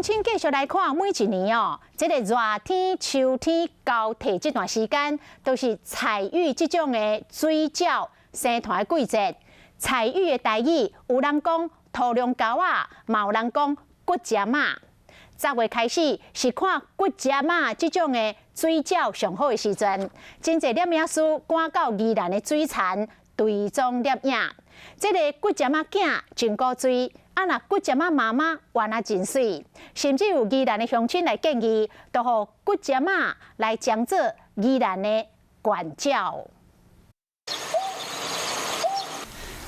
親繼續來看，每一年哦，這個熱天、秋天交替這段時間，都是彩玉這種的水鳥生湠的季節。彩玉的台語有人講土龍鷁仔，嘛有人講骨尖仔。10月開始是看骨尖仔這種的水鳥上好的時陣，真濟攝影師趕到宜蘭的水田追蹤攝影。這个骨尖仔囝真古錐，啊若骨尖仔媽媽原來真媠，甚至有宜蘭的鄉親來建議，都予骨尖仔來當做宜蘭的縣鳥。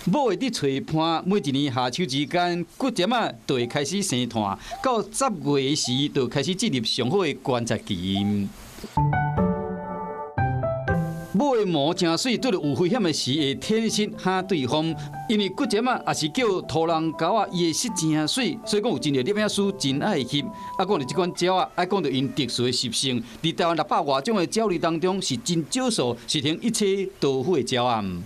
某會佇揣伴，每一年夏秋之間，骨尖仔就會開始生湠，到10月時就開始進入上好的觀察期。某的毛誠媠，對著有危險的時會舔舌嚇對方。因為骨尖仔也是叫土龍鷁仔，伊的色誠媠，所以講有真濟攝影師真愛翕。啊，講著這款鳥仔，愛講著𪜶特殊的習性，佇台灣600外種的鳥類當中，是真少數實行一妻多夫的鳥仔。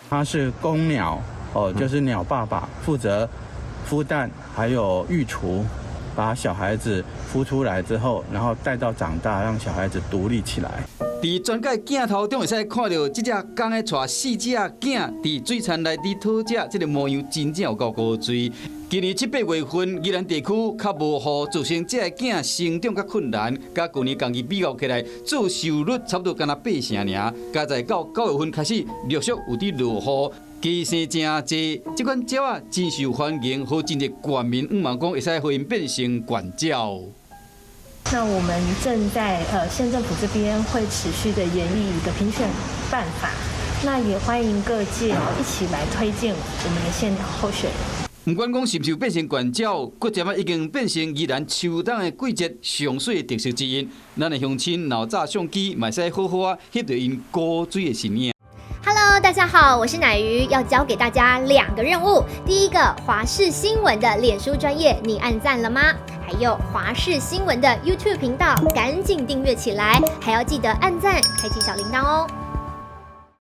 它是公鳥，哦，就是鳥爸爸負責孵蛋，還有育雛，把小孩子孵出來之後，然後帶到長大，讓小孩子獨立起來。佇全界鏡頭中會使看著這隻公的帶四隻囝佇水田內底討食，這个模樣真正有夠古錐。今年七八月份，宜蘭地區較無雨，造成這个囝成長較困難，佮舊年同期比較起來，做受率差不多干焦八成爾。佳哉到9月份開始陸續有佇落雨，雞生誠濟，這款鳥仔真受歡迎，予真濟縣民向望講會使予𪜶變成縣鳥。那我們正在縣政府這邊會持續的研議一個評選辦法，那也歡迎各界一起來推薦我們的縣鳥候選人。毋管講是毋是變成縣鳥，骨尖仔已經變成宜蘭秋冬的季節上媠的特色之一。咱的鄉親若有紮相機，嘛會使好好仔翕著𪜶古錐的身影。 Hello，大家好，我是乃瑜，要交給大家兩個任務。第一個，華視新聞的臉書專頁，你按讚了嗎？還有華視新聞的 YouTube 頻道，趕緊訂閱起來，還要記得按讚，開啟小鈴鐺哦。